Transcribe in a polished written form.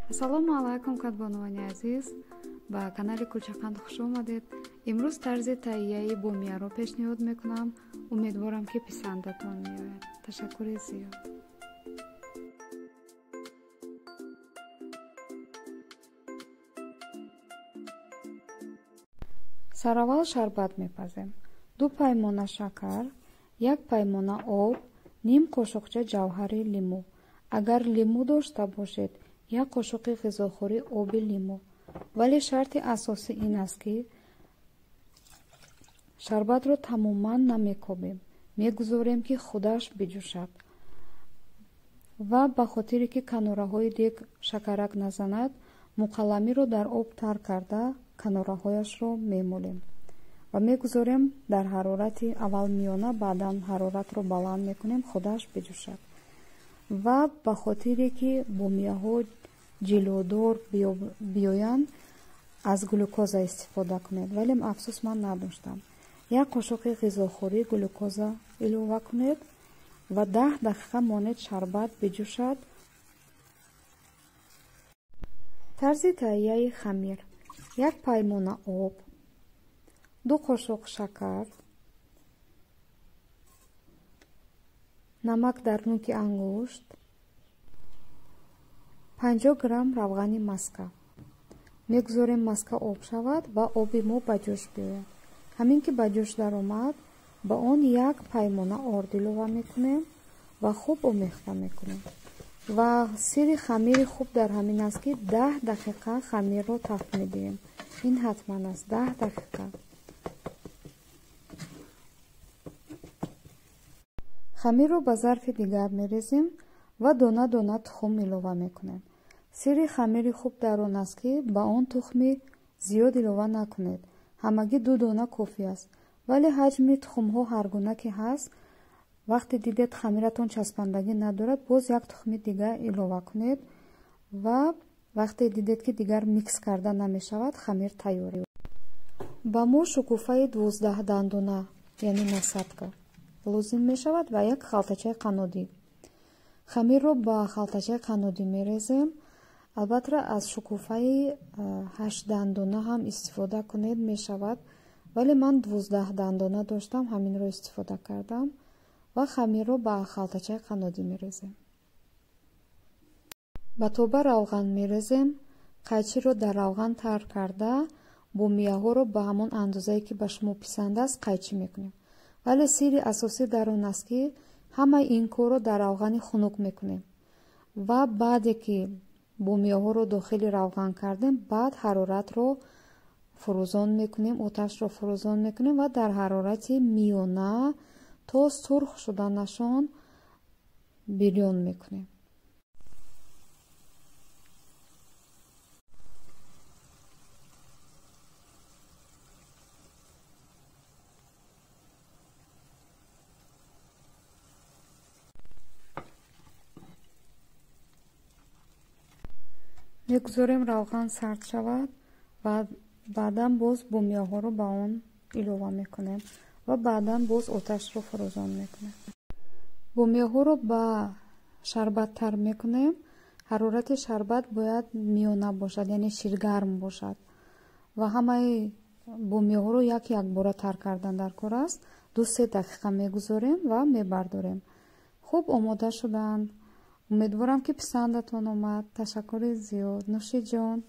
Ассалому алайкум, кадбонувони азиз, ба канали Кулчақанд хуш омадед. Имрӯз тарзи таҳияи бомияро пешниҳод мекунам. Умедворам, ки писандатон меояд. Ташаккури зиёд. Сараввал шарбат мепазем. 2 паймона шакар, 1 паймона об, ним қошуқча ҷавҳари лимӯ. Агар лимӯ дошта бошед, 1 қошуқи ғизохӯрӣ оби лимӯ. Вале шарти асосӣ ин аст, ки шарбатро тамоман намекобем, мегузорем, ки худаш биҷӯшад. Ва ба хотире ки канораҳои дег шакарак назанад, муқалламиро дар об тар карда канораҳояшро мемолем ва мегузорем дар ҳарорати аввал миёна, баъдан ҳароратро баланд мекунем, худаш биҷӯшад. Ва ба хотире ки бомияҳо ҷилодор биёянд, аз глюкоза истифода кунед. Вале афсӯс, ман надоштам. 1 қошуқи ғизохӯрӣ глюкоза илова кунед ва 10 дақиқа монед шарбат биҷӯшад. Тарзи таҳияи хамир: 1 паймона об, 2 қошуқ шакар, намак дар нуки ангушт, 50 грамм равғани маска. Мегузорем маска об шавад ва оби мо ба ҷӯш биёяд. Ҳамин ки ба ҷӯш даромад, ба он 1 паймона орд илова мекунем ва хуб омехта мекунем. Ва сири хамири хуб дар ҳамин аст, ки 10 дақиқа хамирро тафт медиҳем. Ин ҳатман аст, 10 дақиқа. Хамирро ба зарфи дигар мерезем ва дона-дона тухм илова мекунем. Сири хамири хуб дар он аст, ки ба он тухми зиёд илова накунед. Ҳамагӣ 2 дона кофӣ аст. Вале ҳаҷми тухмҳо ҳар гуна ки ҳаст, вақте дидед хамиратон часпандагӣ надорад, боз 1 тухми дигар илова кунед ва вақте дидед, ки дигар микс карда намешавад, хамир тайёр. Ба мо шукуфаи 12 дандона, яъне насадка, лозим мешавад ва 1 халтачаи қаннодӣ. Хамирро ба халтачаи қаннодӣ мерезем. Албатта, аз шукуфаи 8 дандона ҳам истифода кунед мешавад, вале ман 12 дандона доштам, ҳаминро истифода кардам ва хамирро ба халтачаи қаннодӣ мерезем. Ба тоба равған мерезем. Қайчиро дар равған тар карда, бомияҳоро ба ҳамон андозае, ки ба шумо писанд аст, қайчӣ мекунем. Вале сири асосӣ дар он аст, ки ҳамаи ин корро дар равғани хунук мекунем ва баъде ки бомияҳоро дохили равған кардем, баъд ҳароратро фурӯзон мекунем, оташро фурӯзон мекунем ва дар ҳарорати миёна то сурх шуданашон бирён мекунем. Мегузорем равған сард шавад ва баъдан боз бомияҳоро ба он илова мекунем ва баъдан боз оташро фурӯзон мекунем. Бомияҳоро ба шарбат тар мекунем. Ҳарорати шарбат бояд миёна бошад, яъне ширгарм бошад ва ҳамаи бомияҳоро як якбора тар кардан дар кор аст. 2-3 дақиқа мегузорем ва мебардорем. Хуб омода шуданд. Умедворам, ки писандатон омад. Ташаккури зиёд. Нӯши ҷон.